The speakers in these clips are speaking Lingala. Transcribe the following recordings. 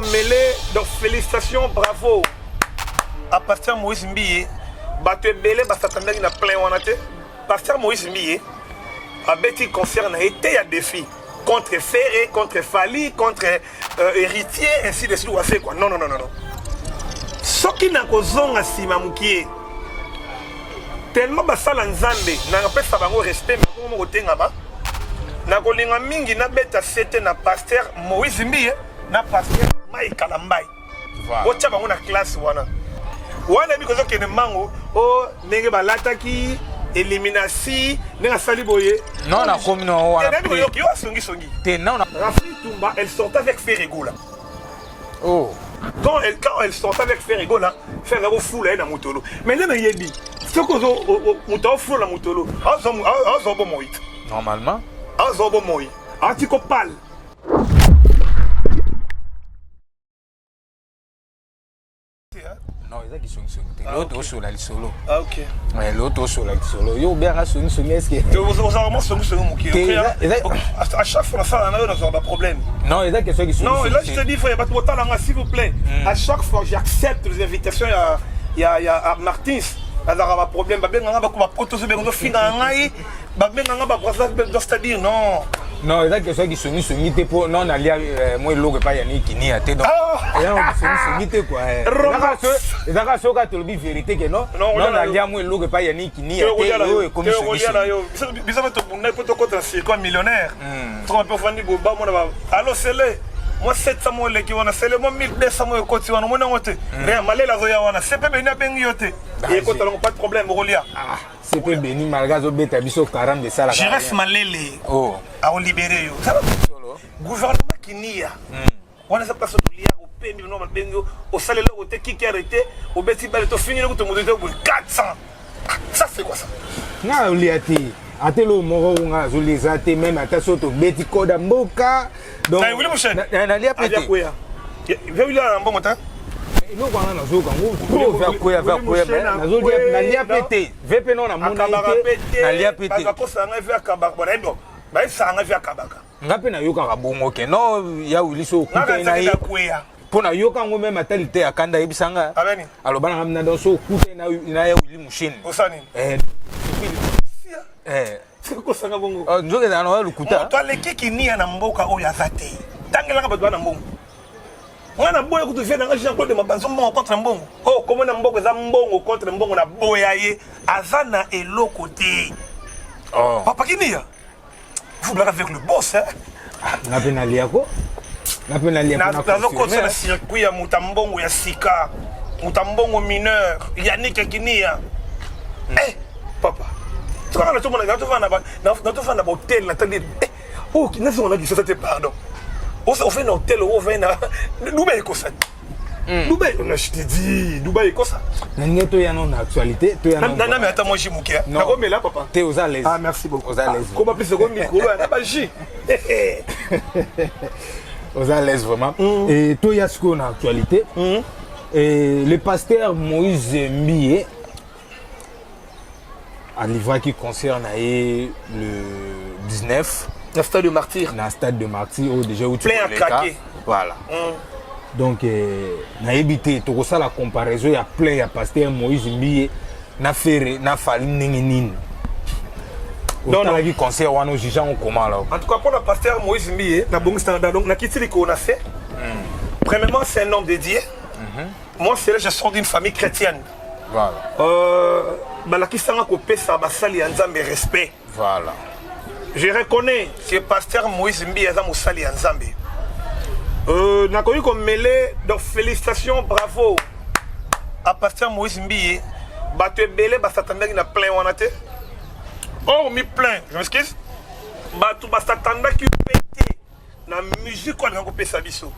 Komele, donc félicitations, bravo à pasteur Moïse Mbiye. Bato ebele basatandaki na plein wana te. Pasteur Moïse Mbiye abeti concert na ye te ya défi contre Ferré, contre Fally, contre Héritier, ainsi de suite, wase quoi. Non, non, non, non, non. Soki nakozonga nsima mokie, tellement basala Nzambe, nakapesa bango respect, mais moko kotengama, nakolinga mingi nabeta sete na pasteur Moïse Mbiye na pasteur Mike Kalambai. Otya bango na classe wana wana, yebi kozokende mbango o ndenge balataki éliminasi, ndenge asali boye. Non, nakomi na wana. Nayebi koyoki yo asongisongi. Te, non. Rafi Tumba, elle sortait avec Ferre Gola. Oh. Quand elle sortait avec Ferre Gola, Ferre akofula ye na motolo, mais nde nayebi soki moto aofula na motolo, azwa bomoi te. Normalement. Azwa bomoi, ati kopale. Non, eza kisongisongi te. Lelo tosola lisolo. Ah, ok. Lelo tosola lisolo. Yo obengaka songisongi, est-ce? Ozalaka mwa songisongi moke. À chaque fois nasala na yo, nazwaka baproblème. Non, eza question. Non, là je te dis, frère, bato botalanga, s'il vous plaît, à chaque fois j'accepte les invitations ya Martins, nazalaka baproblème. Babenganga bapoto, so benga, ozofingaka ngai, babenganga babraza, c'est-à-dire non. Non, eza question ya kisongisongi te, mpo non, nalia mwa eloko epai ya nikinia te, donc eza na kisongisongi te quoi. Ezaka soki tolobi vérité ke non, non, nalia mwa eloko epai ya nikinia te, oyo ekomi songisongi. Biso mpe tobundaki mpo tokota na circuit millionnaire. Tokoma mpe ofandi boye, bamona ba alo sele mwa 700 mo eleki wana, sele mwa 1200 mo ekoti wana, omoni yango te. Rien, malele azoya wana, sepe beni abengi yo te, ekota nango, pas de problème, okolia. Sepe beni, malgré azobeta biso 40, esalaka. Jires Malele. Oh. Aolibere yo gouvernement kinia wana, eza place tolia, opemi no, babengi yo, osala eloko te, kiki arrêté, obeti bale, tofingeli kutu moto te boye 400, ça c'est quoi ça? Nga olia te, ata eloko moko nga azolia eza te, même ata so tobeti koda mboka. Nalia pe te. Na mbongo te. Eloko wana nazoyoka ngo, vakoya vakoya, nalia pe te, ve mpe no namona te, nalia pe te. Bakosanga ve akabaka, bonayebi bayebisaka ve akabaka. Nga mpe nayokaka bongo ke non, ya wili so okutani na ye, mpo nayoka yango même atali te, akanda ayebisanga, aloba nanga mina, donc so okutani na ya Wili Musheni. Osani. Kosanga bongo. Nzoka ezala na oya lokuta. Moto aleki kinia na mboka oyo aza te. Tangelaka bato bana mbongo. Nga na boya kutu vie nanga Jean Claude Mabanzo, mbongo contre mbongo. Oyo komona mbongo eza mbongo contre mbongo, na boya ye, aza na eloko te. Papa Kinia, vous blaguez avec le boss, hein? Nga mpe naliako, nga mpe nalia. Nazokotisa na circuit ya moto ya mbongo ya sika, moto ya mbongo mineur, Yannick Kinia. Eh papa, tokaka natomona, natofanda na bahotel, natali oyo nazonga na Kisasa te, pardon, ofai na hotel oyo, ofai na Dubai, ekosa. Dubai, je te dis, Dubai ekosa. Na ndenge toya no na actualité, toya. Nami ata mwa jus moke nakomela, papa. Te, oza l'aise. Ah, merci beaucoup. Oza l'aise. Koba plus eko mikolo ya na bajus. Oza l'aise vraiment. Et toya sikoyo na actualité. Et le pasteur Moïse Mbiye alivraki concert na ye le 19. Na stade de Martyr. Na stade de Martyr oyo déjà uti plein à craquer. Voilà. Donc nayebi te tokosala comparaison ya plein ya pasteur Moïse Mbiye na Ferre na Fally ndenge nini. Otalaki concert wana, ojuge yango comment alors? En tout cas, pour le pasteur Moïse Mbiye, nabongisa, donc nakiti likolo na se. Premièrement, c'est un homme dédié. Moi, c'est là, je sors d'une famille chrétienne. Balakisanga kopesa basali ya Nzambe respect. Je reconnais que pasteur Moïse Mbiye aza mosali ya Nzambe. Nakoki komele, donc félicitations, bravo à pasteur Moïse Mbiye. Bato ebele basatandaki na plein wana te, hormis plein, je m'excuse, bato basatandaki mpe te na musique oyo alinga kopesa biso.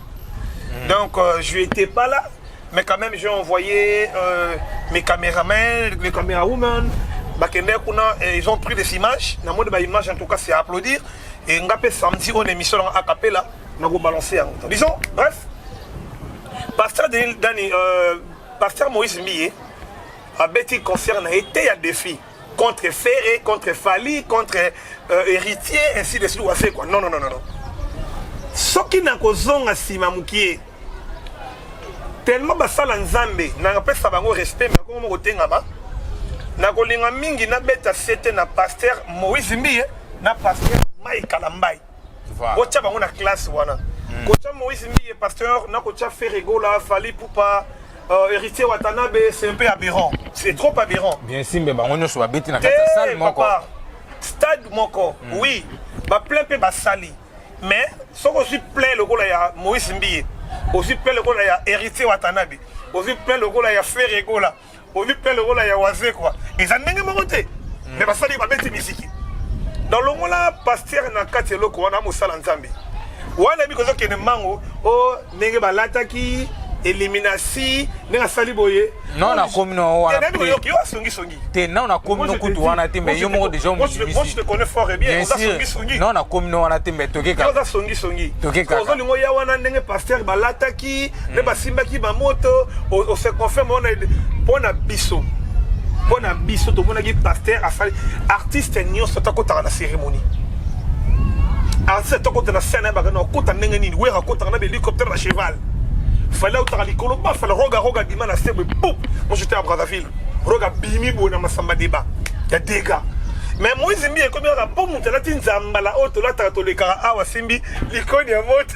Donc je n'étais pas là, mais quand même j'ai envoyé mes caméramans, mes camérawomen, bakende kuna et ils ont pris des images. Na mode ba image, en tout cas c'est à applaudir. Et nga pe samedi on émission a cappella, na ko balancer yango. Disons bref, pasteur Dani, pasteur Moïse Mbiye abeti concert na été ya défi contre Ferré, contre Fally, contre Héritier, ainsi de suite, wase quoi. Non, non, non, non, non. Soki nakozonga nsima mokie, Tellement basala Nzambe, napesa bango respect, mais akoma kotengama. Nakolinga mingi nabeta sete na pasteur Moïse Mbiye na pasteur Mike Kalambay. Voilà. Kotia bango na classe wana. Kotia Moïse Mbiye pasteur, na kotia Ferre Gola, Fally Ipupa, Héritier Watanabe, c'est un peu aberrant. C'est trop aberrant. Bien sûr, mais bango nyonso babeti na kati ya salle moko. Papa, stade moko, oui. Ba plein pe basali. Mais soki ozwi plein lokola ya Moïse Mbiye, ozwi plein lokola ya Héritier Watanabe, ozwi plein lokola ya Ferre Gola, ozwi plein lokola ya Wazekwa, eza ndenge moko te. Mais basali babeti misiki. Dans longola pasteur na kati eloko wana mosala Nzambe. Wana yebi kozokende mango o ndenge balataki éliminasi ndenge asali boye. Non, nakomi na wana Te, nayebi te. koyoki yo asongisongi. Te, non, nakomi no kutu wana te, mais yo moko déjà Moi, je te connais fort et bien. Bien Oza sûr. songisongi. Non, nakomi no wana te, mais toke Yo kaka. oza songisongi. Toke kaka. Ozolingo ya wana ndenge pasteur balataki, nde basimbaki bamoto, ose confirme wana mpo na biso. Mpo na biso tomonaki pasteur asali artiste nyonso takotaka na cérémonie. Artiste tokota na scène ayebaka na okota ndenge nini. Wera akotaka na hélicoptère na cheval. Fallait otaka likolo bafala roga roga bima na se boye poup. Moi, j'étais à Brazzaville. Roga bimi boye na masamba débat. Ya dégâts. Mais Moïse Mbiye ekomi kaka mpo moto alati nzambala oyo tolataka, tolekaka awa, simbi likoni ya moto.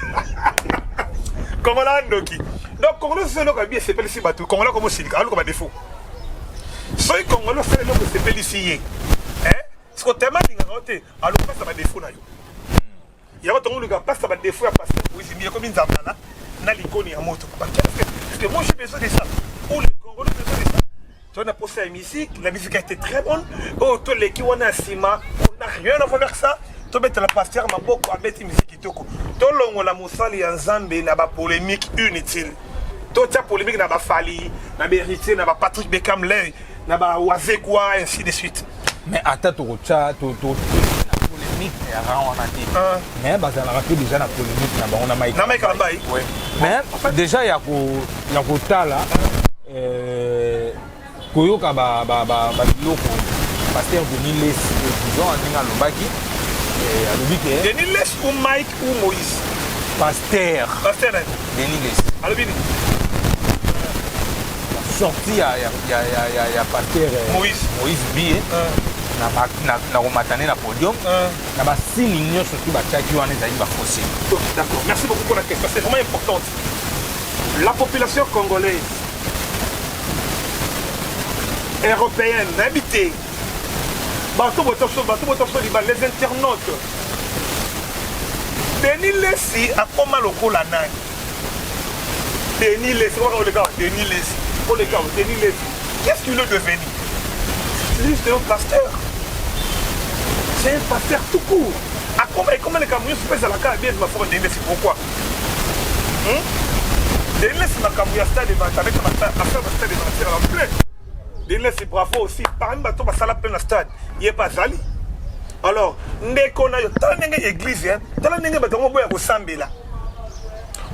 Kongola ndoki. Donc Kongola soki eloko abi esepelisi bato, Kongola komo silika aluka badefo. Soki Kongola osala eloko esepelisi ye, siko tema alingaka yo te, aluka mpasa badefo na yo. Yango tongo luka mpasa badefo ya pasteur Moïse Mbiye ekomi nzambala na likoni ya moto. Parce que moi, j'ai besoin de ça, ou les Congolais besoin de ça. Tu as posé la musique, la musique a été très bonne. Oh, to leki wana nsima, on n'a rien à voir avec ça. Tobetela pasteur maboko, abeti musique kitoko. Tolongola mosali ya Nzambe na bapolémique inutile. Totia polémique na baFally, na baHéritier, na baPatrick Beckham Lay, na baWazekwa, ainsi de suite. Mais ata tokotya na polémique ya rang wana te, mais bazalaka mpe déjà na polémique na bango na Mike. Na Mike Kalambay. Ouais. Mais déjà ya kotala, koyoka babiloko pasteur Denis Lessie, disons ndenge alobaki, alobi ke Denis Lessie ou Mike ou Moïse? Pasteur. Pasteur nani? Denis Lessie. Alobi nini? Sorti ya pasteur Moïse. Moïse Mbiye na komata nde na podium, na basini nyonso tu batiaki wana ezalaki bafaux. Ok, d'accord. Merci beaucoup pour la question. C'est vraiment importante. La population congolaise, européenne, habitée, bato botoso, bato botoso liba, les internautes. Denis Lessie akoma lokola nani? Denis Lessie, oleka Denis Lessie, oleka Denis Lessie. Qu'est-ce qu'il est devenu? C'est juste un pasteur. C'est un pasteur tout court. Akoma ekoma leka nyonso mpe ezalaka bien mafoko Denis Lessie. Pourquoi? Denis Lessie, makambo ya stade avec affaire ba stade Martyrs en plein. Denis Lessie, bravo aussi. Parmi bato basala plein na stade, ye pa azali. Alors ndeko na yo, tala ndenge église, tala ndenge bato yango boya kosambela.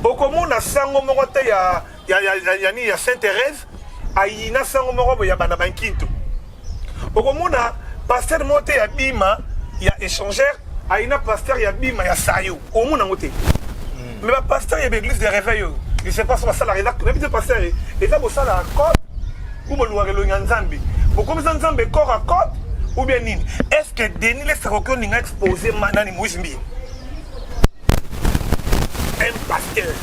Okomona sango moko te ya nini, ya Sainte Thérèse ayina sango moko boye ya bana bankinto. Okomona pasteur moko te ya bima ya échangeur ayina pasteur ya bima ya sayo. Omona yango te. Mais bapasteur ya baéglise de réveil oyo, je sais pas so basalaka, eza nayebi te. Pasteur eza bosala accord ou bolungaka elongi ya Nzambe, bokomisa Nzambe corps à corps ou bien nini? Est ce que Denis Lessie akoki oninga exposé nani, Moïse Mbiye, un pasteur,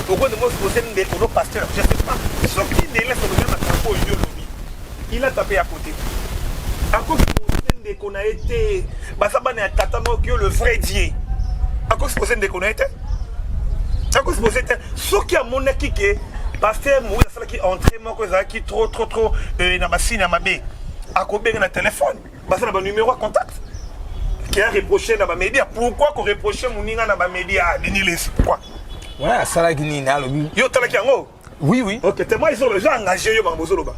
okoki ndenge exposé ndeko no pasteur? Je sais pas soki Denis Lessie olobi makambo oyo yo olobi. Il a tapé à côté. Akoki pose ndeko na ye te. Baza bana ya tata moko, yo le vrai Dieu. Akoki pose ndeko na ye te, akoki pose te. Soki amonaki ke pasteur Moïse asalaki entrée moko ezalaki trop trop trop na basine ya mabe, akobenga na telefone. Baza na banuméro ya contact qui a reproché na bamédia. Pourquoi koreproche moninga na bamédia, Denis Lessie? Pourquoi? Ouais, asalaki nini? Alobi. Yo otalaki yango? Oui. Ok, te moi eza engagé yo makambo ozoloba.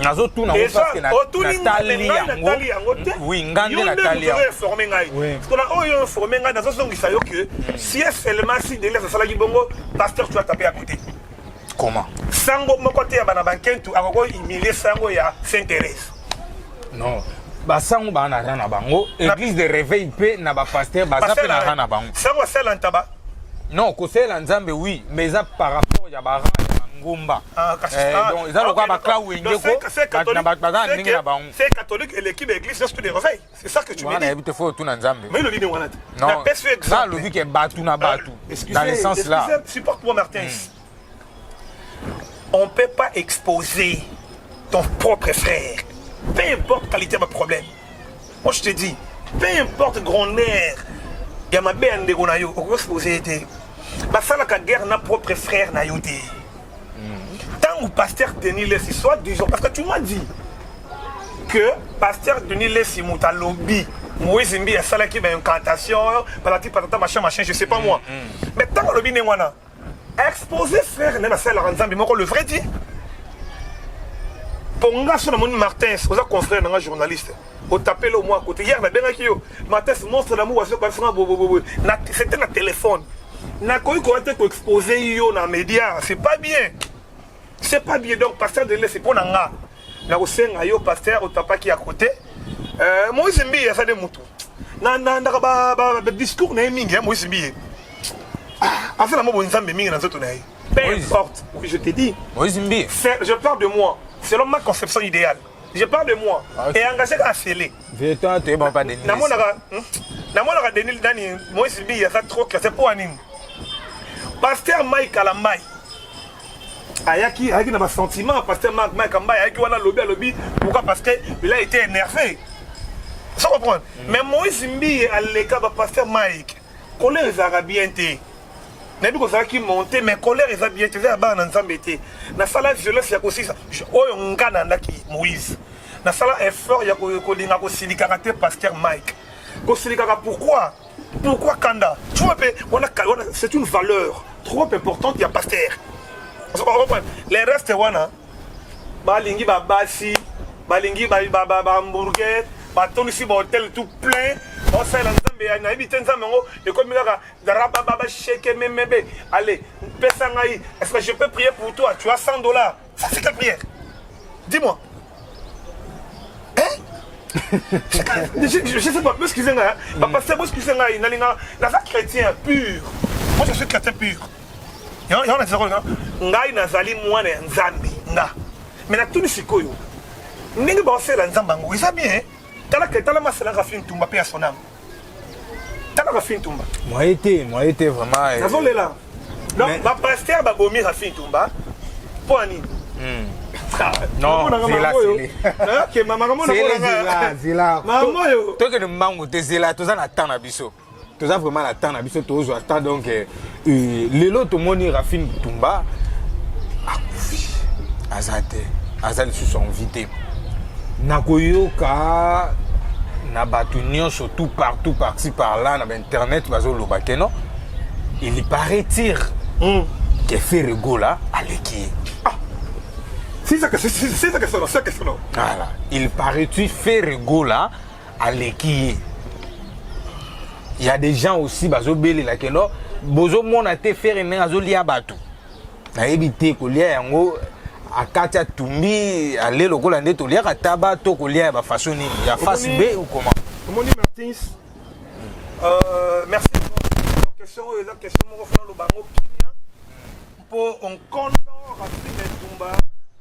Nazotuna ngo parce que natali yango. Yango te. Oui, nga nde natali yango. Informé ngai. Parce que na oyo informé ngai, nazozongisa yo que si et seulement si Denis asalaki bongo, pasteur, tu as tapé à côté. Comment? Sango moko te ya bana bankentu akoki humilier sango ya Saint Thérèse. Non, basango baa na rang na bango. Église de réveil mpe na bapasteur baza mpe na rang na bango. Sango asala ntaba. Non, kosalela Nzambe, oui, mais eza par rapport ya barang ya Ngomba. Ah, eh, ah, donc eza lokola baclan Wenge ko baza na ndenge na bango. C'est catholique et l'équipe église nyonso de réveil. C'est ça que tu me dis. Nayebi te, faut otuna Nzambe. Mais elobi ndenge wana te. Non, nga alobi ke bato na bato dans le sens là. Supporte-moi, Martins. On peut pas exposer ton propre frère, peu importe qualité ya problème. Moi, je te dis, peu importe grandeur ya mabe ya ndeko na yo, okoki expose ye te. Basalaka guerre na propre frère na yo te. Ntango pasteur Denis Lessi, soit disant, parce que tu m'as dit que pasteur Denis Lessi, moto alobi Moïse Mbi asalaki baincantation, patati patata, machin machin, je sais pas moi. Mais ntango alobi ndenge wana, exposé frère na basalaka Nzambe moko, le vrai dit, mpo nga so namoni Martins, oza confrère nanga journaliste, otapele au moins à côté. Hier nabengaki yo, Martins monstre d'amour, asokoasinga bobobobo, c'était na téléphone. Nakoki koya te koexpose yo na média, c'est pas bien, c'est pas bien. Donc pasteur Denis Lessi, mpo na nga, nakosenga yo, pasteur, otapaki à côté. Moïse Mbiye aza nde mutu nandaka badiscours na ye mingi. Moïse Mbiye aza na mo bonzambe mingi na nzoto na ye. Peu importe, oui, je te dis. Moïse Mbiye. Je parle de moi selon ma conception idéale, je parle de moi. Ah, okay. Et engagé à scellé. Pas Denis. Namonaka Denis nani, Moïse Mbiye aza trop classé. Mpo anini? Pasteur Mike Kalambai ayaki na basentiment. Pasteur Mike Kalambai ayaki wana, alobi pourquoi? Parce que il a été énervé, sans comprendre. Mais Moïse Mbiye aleka bapasteur Mike. Colère ezalaka bien te. Nayebi kozalaki monte, mais colère eza bien te, eza ya bana na Nzambe te. Nasala violence ya kosisa oyo nga nandaki Moïse. Nasala effort ya kolinga kosilikaka te. Pasteur Mike kosilikaka pourquoi? Pourquoi kanda? Tu vois mpe wana, c'est une valeur trop importante ya pasteur. Les restes wana, balingi babasi, balingi bahamburger, batondisi bahotel tout plein, baosalela Nzambe. Nayebi te, Nzambe yango ekomi kaka rabababa sheke memebe. Allez, pesa ngai, est-ce que je peux prier pour toi? Tu as 100 $. Ça, c'est quelle prière? Dis-moi, hein? Je sais pas, excusez ngai, bapasteur, excusez ngai, nalinga, naza chrétien pur. Moi, je suis chrétien pur. Yango na ngai, nazali mwana ya Nzambe nga. Mais natuni sikoyo, ndenge baosala Nzambe yango eza bien? Tala, tala masala Rafine Tumba mpe ya son âme. Tala Rafine Tumba. Moyen te, moyen te vraiment. Nazolela. Donc bapasteur babomi Rafine Tumba mpo ya nini? Non, zela. Zela. Oyo tokende mbangu te, zela, toza na temps na biso, toza vraiment na temps na biso, tozwa temps. Donc lelo tomoni Rafine Tumba akufi, aza te, aza lisusu en vie te. Nakoyoka na bato nyonso tout partout, par-ci par-là, na bainternet, bazoloba ke non, il paraît-il que Ferre Gola aleki ye. C'est ça que c'est ça question, c'est ça question. Voilà, il paraît-il Ferre Gola aleki ye. Il y a des gens aussi bazobelela ke non, bozomona te Ferre ndenge azolia bato. Nayebi te, kolia yango akati atumbi ale lokola nde toliaka taba to kolia ya bafaçon nini, ya face B ou comment? Omoni Martins, merci. Question oyo eza question moko fana loba yango kimia, mpo nkondo Rafine Ntumba,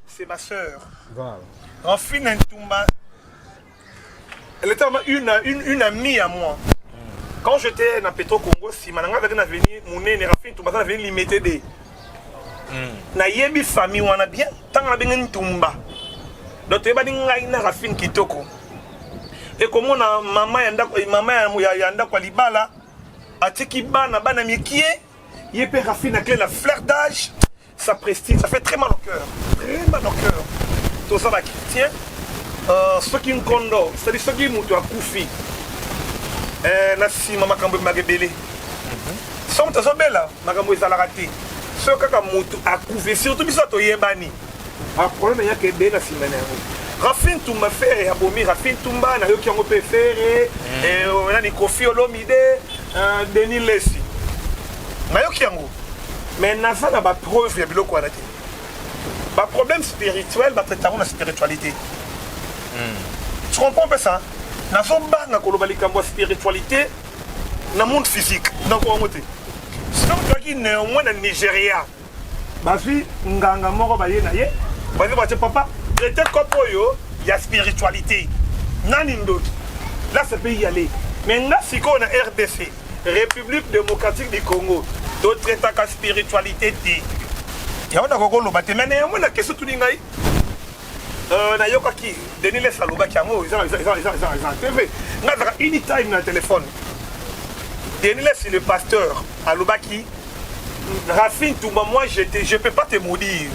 c'est ma sœur. Voilà. Rafine Ntumba, elle était vraiment une amie à moi. Quand j'étais na Petro Congo, nsima na ngai azalaki na avenue monene, Rafine Ntumba aza na avenue Limete d. Nayebi famille wana bien. Ntango nabengi Ntumba, donc toyebani ngai na Rafine kitoko. Ekomona mama ya ndako, mama ya ndako ya libala, atiki bana, bana mikie. Ye mpe Rafine akle la fleur d'âge, sa prestige, ça fait très mal au cœur, très mal au cœur. Toza bachrétien. Soki nkondo, c'est-à-dire soki moto akufi, na nsima makambo ebimaka ebele. So moto azobela, makambo ezalaka te. Soki kaka moto akufi, surtout biso toyebani, baproblème eyaka ebele na nsima na yango. Rafine Tumba, Ferre abomi Rafine Tumba, nayoki yango mpe. Ferre nani, Kofi Olomide, Denis Lesi, nayoki yango, mais naza na bapreuve ya biloko wana te. Baproblème spirituel, batraite yango na spiritualité. Tu comprends mpe ça? Nazobanga koloba likambo ya spiritualité na monde physique, donc yango te. Soki tozalaki néanmoins na Nigeria. Bazwi nganga moko baye na ye, bazwi batie papa, traite kopo oyo ya spiritualité. Nani ndoki? Là ça peut y aller. Mais nga sikoyo na RDC, République démocratique du Congo, to traitaka spiritualité te. Yango nakoki koloba te, mais na yango na question tuni ngai nayokaki Denis Lessie alobaki yango eza TV. Nga azalaka anytime na téléphone. Denis Lessie le pasteur alobaki Raphine Tumba, moi je te, je peux pas te maudire.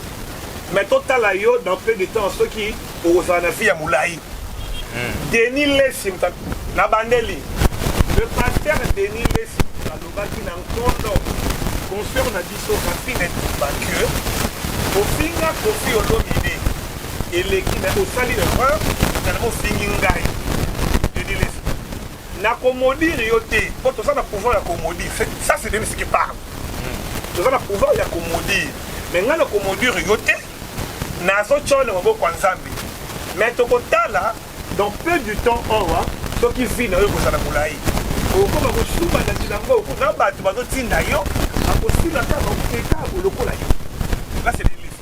Mais totala yo dans peu de temps soki okozala na vie ya molai. Denis Lessie na bandeli. Le pasteur Denis Lessie alobaki na nkondo consœur na biso Raphine Tumba que ofinga Koffi Olomide eleki na osali erreur na ofingi ngai. Denis Lessie nakomaudire yo te po toza na pouvoir ya komaudire. Ça c'est Denis qui parle. Toza na pouvoir ya komaudire, mais ngai nakomaudire yo te, nazotya na maboko ya Nzambe. Mais tokotala dans peu du temps awa soki vie na yo ekozala molai, okokoma kosuba na bilamba na bato bazotinda yo akosila kaka eka lokola yo. Là c'est Denis Lessie.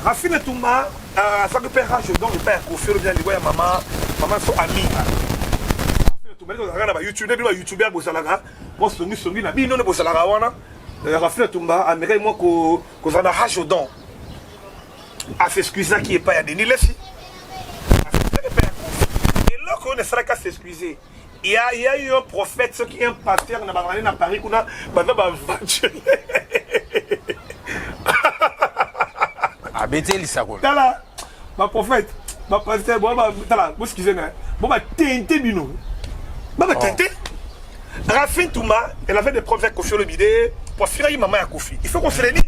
Raphine Tumba azalaki mpe rage donc epai ya Koffi Olomide liwa ya mama mama so ami. Raphine Tumba ozalaka na ba YouTube, bino ba YouTuber bozalaka mwa songisongi na bino nde bozalaka wana. Raphine Tumba amekaki mwa kozala na rage aux dents, as'excusaki epai ya Denis Lessie, as'excusaki epai ya Koffi. Eloko oyo esalaki as'excuse, il y a, il y a eu un prophète soki un pasteur na bazalaki na Paris kuna baza baaventurier. Abeti lisakolo. Tala baprophète, bapasteur, tala boexcuse nga, bo batente bino, ba batente. Raphine Tumba, elle avait des problèmes avec Koffi Olomide pour afingaki mama ya Koffi. Il faut qu'on se le dise.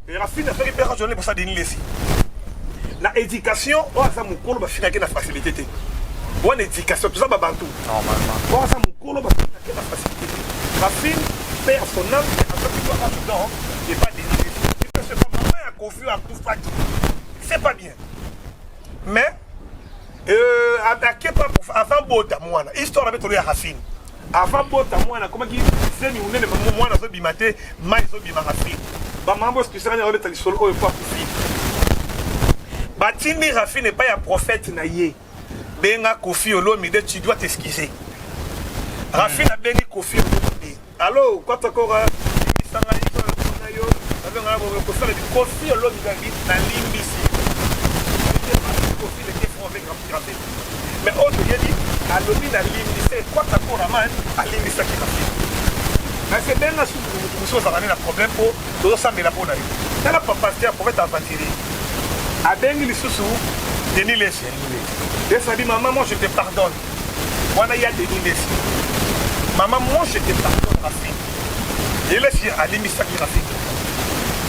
Et Raphine azalaki mpe raisonner pour ça. Denis Lessie na éducation oyo aza mokolo, bafingaki na facilité te. Wana éducation, toza babantu. Normalement. Oyo aza mokolo, bafingaki na facilité te. Raphine, paix à son âme, azalaki mpe raisonnant et pas Denis Lessie parce que mama ya Koffi akufaki, c'est pas bien. Mais ake pa avant bota mwana, histoire na betolo ya Raphine, avant bota mwana akomaki zemi monene, mwana azobima te, mai ezobima. Raphine, bamama boexcusaka, obeta lisolo oyo po akufi. Batindi Raphine epai ya prophète na ye: benga Koffi Olomide, tu dois t'excuser. Raphine abengi Koffi Olomide: allo kwatakora, limbisa ngai na yo, nabengaka kosala. Koffi Olomide abi: nalimbisi. Koffi était franc avec Raphine, mais oyo toyebi, alobi nalimbisi kwatakora man, alimbisaki Raphine. Parce benga suku motu mosusu ozalaka nde na problème mpo tozosambela mpo na yo. Tala pasteur prophète aventurier abengi lisusu Denis Lessie. Lessie abi: mama, moi je te pardonne. Wana ya Denis Lessie: mama, moi je te pardonne. Raphine, Denis Lessie alimbisaki Raphine.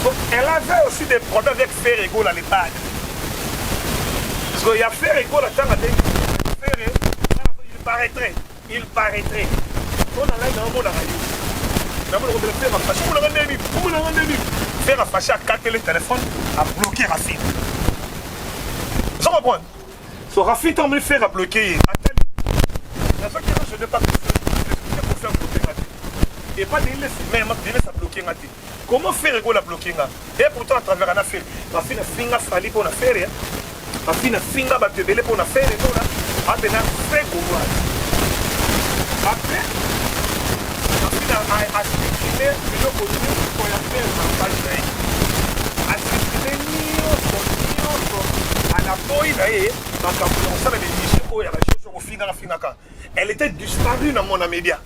Donc elle avait aussi des problèmes avec Ferre Gola, le padre, parce que ya Ferre Gola, ntango abengi Ferre, il paraîtrait mpo na ngai naomonaka yo, namona kobela Ferre afâché, omonaka ndeni, omonaka ndeni Ferre afâché, akatele téléphone, abloqué Raphine. Ozo comprendre? So Raphine, ntango moni Ferre abloqué ye, atali nazoki, je ne pas pour faire bloquer nga te et pas Denis Lessie, mais Denis Lessie abloqué nga te. Comment Ferre Gola bloqué nga? Et pourtant à travers ana Ferre, Raphine afinga Fally mpo na Ferre, Raphine afinga bato ebele mpo na Ferre Gola, apena fe gauloise. Après Raphine asupprime biloko nyonso ya Ferre na page na ye, asupprime nyonso nyonso, anaboyi na ye makambo ya kosala bémission oyo ya bashosho kofingaka fingaka. Elle était disparue na mona média,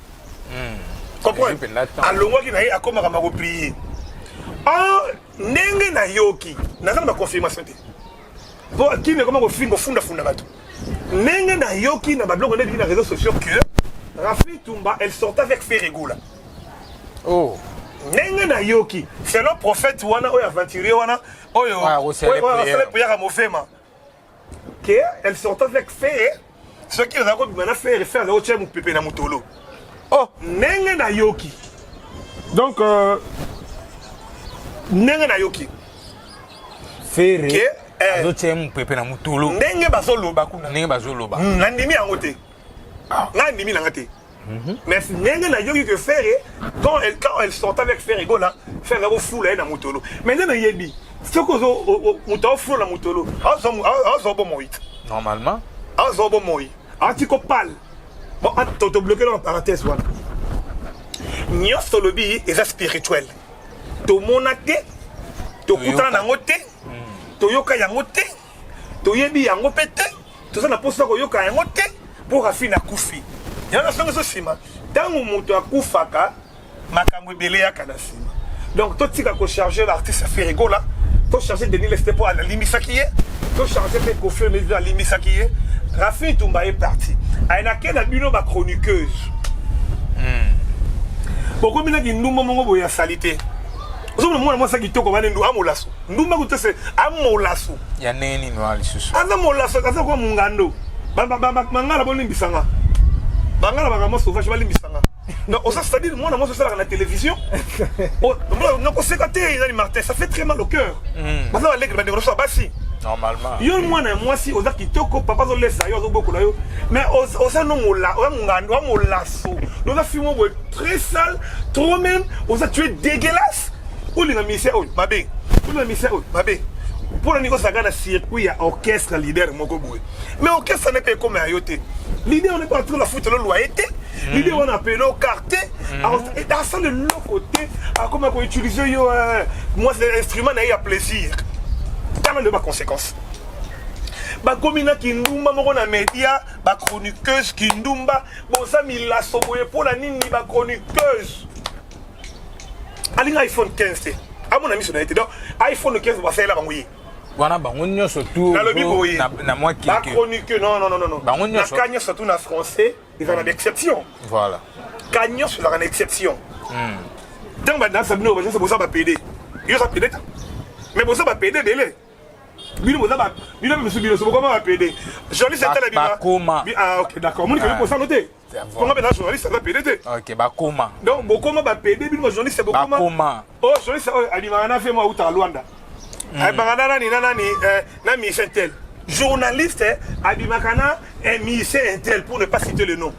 comprendre? Alongwaki na ye, akomaka makoprier. Ndenge nayoki, naza na baconfirmation te po kini ekoma kofinga, kofundafunda bato. Ndenge nayoki na babiloko nde ebiki na réseaux sociaux que Raphine Tumba, elle sortait avec Ferre Gola. Oh. Ndenge nayoki selon prophète wana oyo aventurier wana oyo asala prière mofema que elle sortait avec Ferre. Soki azala kobima na Ferre, Ferre azala kotia mopepe na motolo. Oh. Ndenge nayoki, donc ndenge nayoki Ferre azotia mopepe na motolo. Ndenge bazoloba kuna. Ndenge bazoloba. Nandimi yango te, ngai ndimi nanga te. Mais ndenge nayoki que Ferre, quand elle sortait avec Ferre Gola, Ferre akofula ye na motolo. Mais nde nayebi soki moto aofula na motolo, azwa bomoi te. Normalement. Azwa bomoi, ati kopale. Bon, tobloquer na parenthèse wana. Nyonso tolobi eza spirituel. Tomona te, tokutana nango te, toyoka yango te, toyebi yango mpe te, toza na mposa koyoka yango te. Mpo Rafine akufi, yango nasongi so nsima. Ntango moto akufaka, makambo ebele yaka na nsima. Donc totika kocharger l'artiste Ferre Gola, tocharger Denis Lessie mpo alimbisaki ye, tocharger mpe Koffi Olomide alimbisaki ye. Rafine Tumba ye parti ayenake na bino bachroniqueuse, bokomi na kindumba moko boye asali te. Ozomona mwana mwasi kitoko bane ndu amolaso ndumba kutu se amolaso. Ya ndenge nini wana lisusu? Aza molaso, aza kwa mungando. Bangala bolimbisanga, bangala makambo sauvage, balimbisanga. Donc oza, c'est-à-dire mwana mwasi osalaka na télévision, nakoseka te nani Martin, ça fait très mal au cœur. Baza baleki, bandeko nyonso ya basi. Normalement. Yo mwana ya mwasi oza kitoko, papa azolesa yo, azobokola yo, mais oza no oza mongando, oza molaso, oza fille moko boye très sale, trop même. Oza, tu es dégueulasse. Olinga musicien oyo mabe, olinga musicien oyo mabe. Mpona nini ozalaka na circuit ya orchestre leader moko boye, mais orchestre ne mpe ekoma ya yo te? Leader wana mpe atikala futela loyer te, leader wana apele o carte, asala eloko te. Akoma koutiliser yo mwasi, instrument na ye ya plaisir. Tala nde baconséquence, bakomi na kindumba moko na média. Bachroniqueuse, kindumba, boza milaso boye mpo na nini? Bachroniqueuse, alinga iPhone 15 te, amona miso na ye te. Donc iPhone 15 basalela bango ye. Wana bango nyonso tu. Nalobi boye. Na mwa keke. Bachroniqueur, non, non, non, non. Bango nyonso. Na ka nyonso tu na français eza na baexception. Voilà. Ka nyonso ezalaka na exception. Ntango banasa bino banyonso boza bapédé, yo oza pédé ta, mais boza bapédé ebele. Bino boza, bino mpe misu, bino so bokoma bapédé. Journaliste etala bino. Bakoma. Ah ok, d'accord. Omoni koyi kosano te mponga mpe na journaliste aza pédé te. Ok, bakoma. Donc bokoma bapédé, bino bajournaliste bokoma. Bakoma. Oyo journaliste oyo abimaka na fe mo autaka Lwanda, abimaka na nani, na nani, na musicien tel. Journaliste abimaka na un musicien un tel, pour ne pas citer le nom.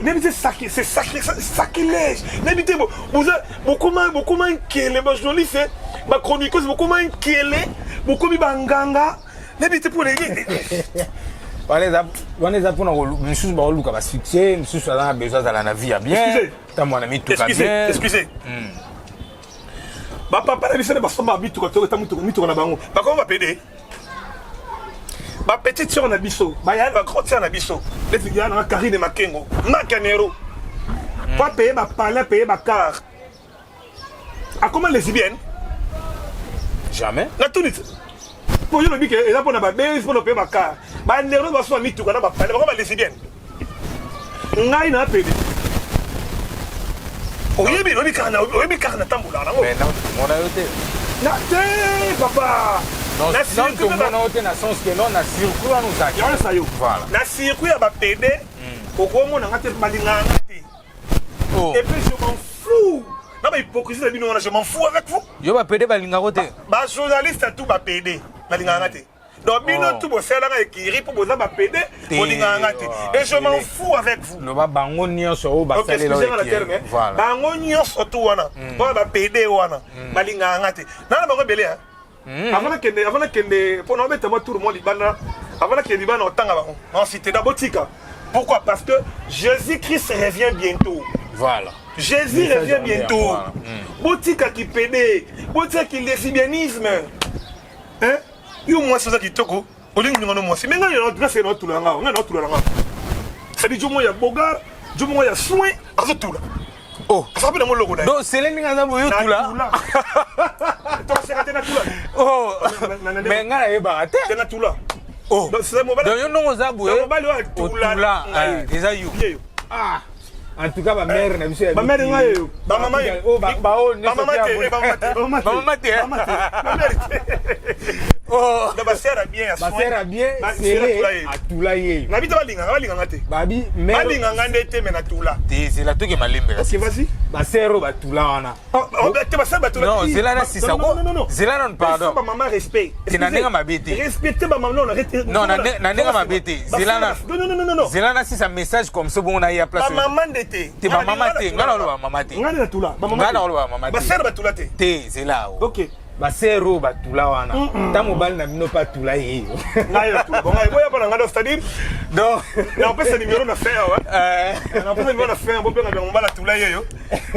Nayebi te, c'est sacrilège. Nayebi te, bokoma, bokoma nkele. Bajournaliste, bachroniqueuse, bokoma nkele, bokomi banganga. Nayebi te mpo na Wana eza mpona misusu baoluka basuccès, misusu aza na besoin azala na vie ya bien, tambola na mituka bien. Excusez, bapapa na biso nde basomba mituka, toyota mituka na bango, bakoma bapédé. Bapetite sœur na biso, baya, bagrande sœur na biso, neti ya nanga Karine Makengo, Makanero, po apaye bapalin, paye bacar, akoma lesbienne? Jamais. Natuni te, po yo lobi ke eza mpona babase, mpona paye bacar. Banero basomba mituka na bapalin, bakoma balesbienne. Ngai na pédé, oyebi, oyebi kaka, oyebi kaka natambolaka nango. Mona yo te. Na te, papa. Tomona yo te na sens ke non, na circuit wana ozalaki. Yango yo. Voilà. Na circuit ya bapédé, okomona nga te, balingaka nga te. Et puis je m'en fous na bahypocrisie na bino wana, je m'en fous avec vous. Yo bapédé balingako te? Bajournaliste tout bapédé balingaka nga te. Donc bino tout bosalaka ekiri mpo boza bapédé, bolingaka nga te, et je m'en fous avec vous. Loba bango nyonso oyo basalela. Terme bango nyonso tu wana mpona bapédé wana balingaka nga te. Nana bango ebele. Avant nakende, avant nakende mpo na obeta mwa tour mwa libanda, avant nakende libanda, otanga bango en cité da botika. Pourquoi? Parce que Jésus Christ revient bientôt. Voilà. Jésus revient bientôt. Botika kipédé, botika kilesbianisme, hein. Yo mwasi oza kitoko, olingi olinga no mwasi, mais ngai nase naotula nga, ngai naotula na nga. C'est-à-dire jo moko ya bogar, jo moko ya soin, azotula. Oh. Asaka mpe nango loko na ye. Donc sele ndenge aza boye, otula? Tokoseka te, natula. Oh. Mais ngai nayebaka te. Te, natula. Oh. Donc yo ndongo oza boye. Mobali oyo atula eza yo. Ah, en tout cas bamère na biso ya bamère ngai oyo, bamama bamama te. Bamama te. Bamama te. Bamama te. Oh. Na basœur ya bien ya soin. Basœur ya bien, Ba- Sele atula ye. atula ye. Na bito balingaka, balinganga te. Babi mère Balinganga nde te, mais natula. Te, zela, toke malembe. Ok, vas-y. Basœur oyo batula wana. Oh, oh, te basœur batula. Non, zela na sisa Non, ko. non, non, non. Zela nanu, pardon. Pesa ba mama respect. Te, na ndenge mabe te. Respecte ba mama, non, arrête. Non, na ndenge mabe te. Zela na Non, non, non, non, non. Zela na sisa message comme ça, bongo na ye ya place. Ba mama nde te. Te, ba mama te. Nga na oloba mama te. Nga nde natula. Ba mama Nga te. na oloba mama te. Basœur batula te. Te, zela o. Ok. Basœur oyo batula wana, ta mobali na bino mpe atula ye. Ngai natula. Bon, ngai boya pa na ngai, donc, c'est-à-dire Donc na opesa numéro na fin awa. Na opesa numéro na fin, bobenga bango mobali atula ye yo.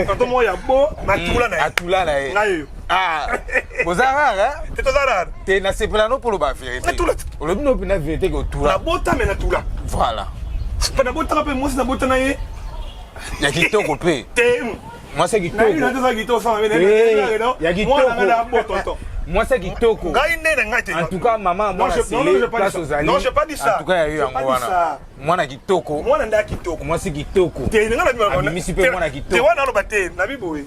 Tonton moko ya bo natula na ye. Atula na ye. Ngai yo. Ah, boza rare, hein? Te, toza rare. Te, nasepela no mpo loba vérité. Natula te. Olobi no mpena vérité ke otula. Nabota, me natula. Voilà. Mpe nabotaka mpe mwasi, nabota na ye. Ya kitoko mpe. Te. Mwasi ya Nayebi na kitoko. toza kitoko sama. Eh, ya Mwana ngai na bo kitoko. tonton. Mwasi ya kitoko. Ngai nde na ngai te. En tout cas, mama Non, mwana non, non, Sele, j'ai pas dit place ça. ozali. Non, j'ai pas dit ça. En tout cas, ya yo J'ai yango pas dit wana. ça. Mwana kitoko. Mwana nde ya kitoko. Mwasi kitoko. Te, nga na Abimisi mpe mwana kitoko. Te, wana aloba te, nabi boye.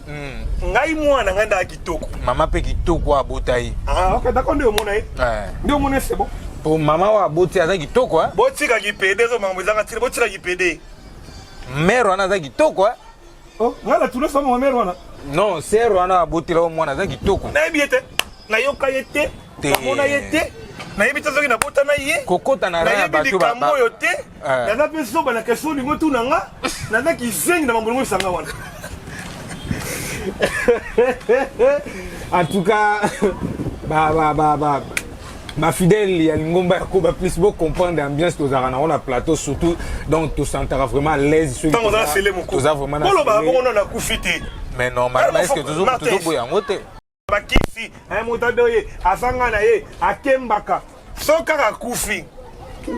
Ngai mwana ngai nde ya kitoko. Mama mpe kitoko abota ye. Ah, ok, d'accord, nde omona ye. Nde omona ye, c'est bon. Po mama oyo aboti aza kitoko, hein? Botikaki pédé, ezo makambo ezanga ntina, botikaki pédé. Mère wana aza kitoko, hein? Oh, ngai natula sama mère wana. Non, sœur wana abotela yo mwana aza kitoko. Nayebi ye te, nayoka ye te. Te. Namona ye te, nayebi te soki nabota na ye. Kokota na rang ya Nayebi bato likambo oyo te. Naza mpe zoba na question olingo tuna nga, naza kizengi na mambo esanga wana. En tout cas, ba ba ba ba bafidèle ya lingomba ya Koba Plus, bocomprendre ambiance tozalaka nango na plateau surtout. Donc tosantaka vraiment à l'aise soki Ntango oza na Sele moko. Toza vraiment na Boloba Sele. bongo, nano akufi te. Mais normalement, est ce que Martin. tozoboya yango te? Bakisi aye, moto ade ye azanga na ye akembaka so kaka akufi.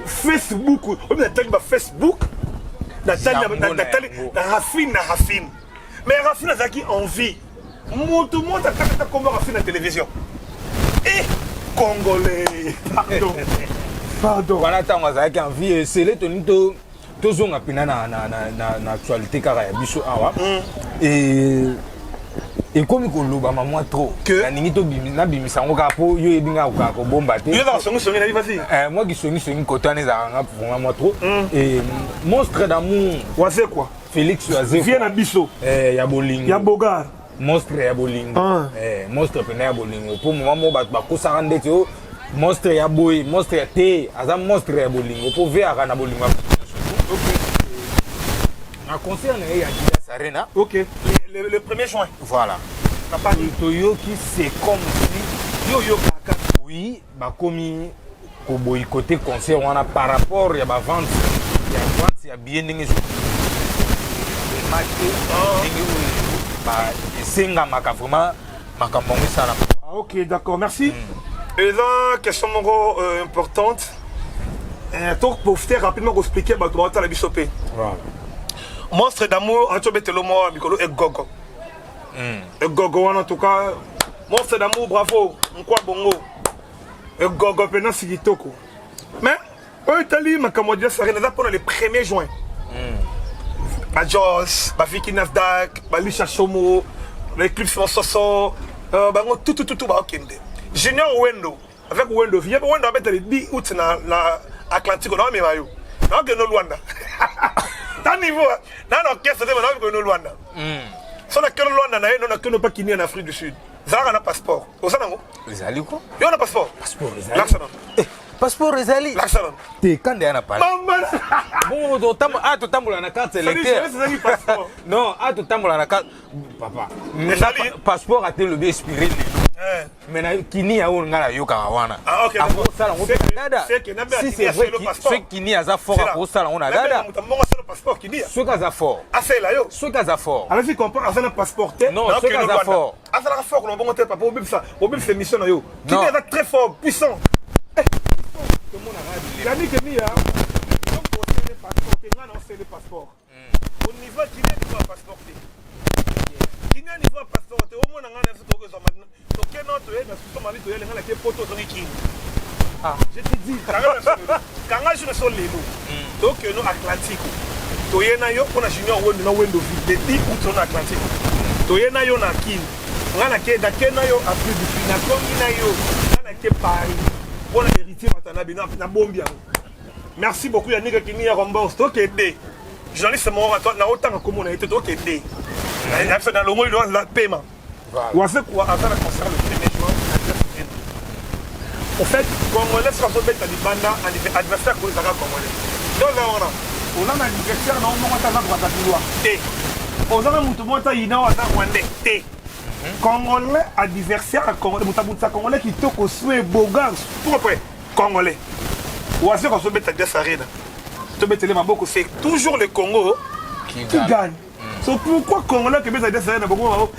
Facebook oyo, natali ba Facebook, natali Yango na natali yango. na Rafine, na Rafine, mais Rafine azalaki en vie, moto moto atakata kombo Rafine na télévision e congolais, pardon, pardon. Wana ntango azalaki en vie. Esele toni to tozonga mpena na actualité kaka ya biso awa. Ekomi kolobama mwa trop. Nalingi nabimisa yango kaka mpo yo oyebi nga kokaka kobomba te. Yo ezaka songisongi na bi, vas-y. Moi kisongisongi kote wana ezalaka nga vraiment mwa trop. Et monstre d'amour Wazekwa. Félix Wazekwa. Vie na biso. Ya bolingo. Ya bogar. Monstre ya bolingo. Ah. Monstre pena ya bolingo, mpo moma moko bato bakosaka ndeti o monstre ya boye, monstre ya te. Aza monstre ya bolingo mpo veyaka na bolingo ya bato nyonso. Na concert na ye ya Adidas Arena. Ok, le 1er juin. Voilà. Na Paris. Toyoki, c'est comme si yo oyokaka. Oui, bakomi koboycotter concert wana par rapport ya bavente, ya vente ya billet, ndenge ezoma te, ndenge oyo esengamaka vraiment makambo yango esalama. Ah, ok, d'accord, merci. Eza question moko importante. To profiter rapidement koexpliquer bato baotala biso mpe. Voilà. Monstre d'amour atobetelo mwa mikolo egogo egogo wana. En tout cas, monstre d'amour, bravo, nkwa bongo egogo mpena si kitoko. Mais oyo etali makambo ya Adidas Arena, eza mpona le 1er juin. Bajos, baviki Nasdaq, balisha Somo, baeclipse mososo, bango tutututu baokende. Junior Wendo avec Wendo ye mpe Wendo abeta le 10 août na Atlantique. Naomema yo, naokende Lwanda ta niveau na orchestre te, naokende Lwanda. So nakende Lwanda na ye, no nakende mpa Kinia na Afrique du Sud. Zalaka na passeport, oza nango? Ezali ko. Yo na passeport? Passeport ezali. Lakisa nano. Eh, passeport ezali. Lakisa nano. Te, kanda ya na pale. Mama. Bongo totambola na carte électeur. Ezalaki passeport. Non, a totambola na carte, papa. Ezali. Passeport ate lobi expiré lelo. Mais na kini ya oyo ngai nayokaka wana, Ah, ok, d'accord. akosala yango mpe na dada. C'est que na Si c'est vrai, soki kini aza fort, akosala yango na dada. Moto mbongo asala passeport kinia. Soki aza fort. Asala yo. Soki aza fort. Alasi comprendre, aza na passeport te. Non, soki aza fort. Azalaka fort na bongo te, papa. Obebisa émission na yo. Non. Kini aza très fort, puissant. Yannick Nia, donc osele passeport te, nga na osele passeport au niveau kini, niveau ya passeport te, kini niveau ya passeport te. Omona nga na biso tokozwa tokena, toye na suso mali, toyele nga na ke poto, ozongi kini. Ah. Je te dis, kanga jour so lelo tokeno Atlantique, toye na yo mpona Junior Wendo na Wendo ville le 10 août na Atlantique. Toye na yo na kini, nga nake na yo Afrique du Sud, nakongi na yo nga. Nake Paris mpona héritier Watanabe nabombi yango. Merci beaucoup Yannick Kini ya rembourse tokende. Journaliste moko na otanga komona ye te tokende. Na biso na longoli la pema. Wazekwa aza na concert le 1er juin na Adidas. Au fait, Congolais soki azobeta libanda adversaire ko ezalaka Congolais. Donc là wana oza na adversaire na yo moko ata aza Brazzavillois te. Oza na moto moko ata yina oyo aza Rwandais te. Congolais adversaire ya Congolais moto abundisa Congolais kitoko sue bogar propre Congolais. Wazekwa azobeta Adidas Arena. Tobetele maboko c'est toujours le Congo qui gagne. So pourquoi Congolais kebeta Adidas Arena bongo bango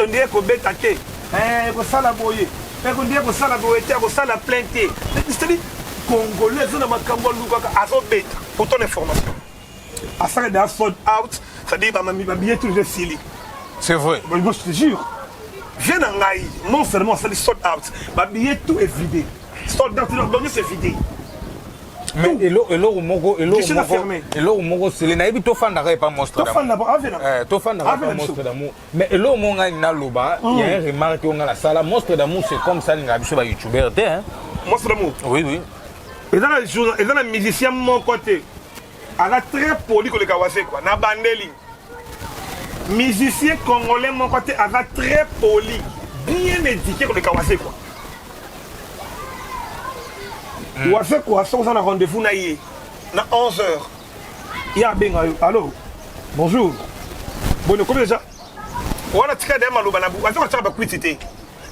ndiye kobeta te eh kosala boye eh ndiye kosala boye te kosala plein te. C'est-à-dire Congolais aza na makambo alukaka azobeta pour ton information. Asala déjà sold out, c'est-à-dire ba mami ba billets toujours esili. C'est vrai. Moi je te jure. Viens na ngai, non seulement asali sold out, ba billets tout est vidé. Sold out, donc c'est vidé. Mais eloko moko eloko moko eloko moko sele nayebi tofandaka epa monstre tofandaka epa monstre d'amour mais eloko moko ngai naloba ya un remarque oyo ngai nasala monstre d'amour c'est comme ça alingaka biso ba youtubeur te monstre d'amour oui oui eza na eza na musicien moko te aza très poli koleka Wazekwa na bandeli musicien congolais moko te aza très poli bien éduqué koleka Wazekwa. Wazekwa soki oza na rendez-vous na ye na 11 heures ye abenga yo allo bonjour boni okomi déjà wana tika deya maloba na Wazekwa atiaka bakwiti te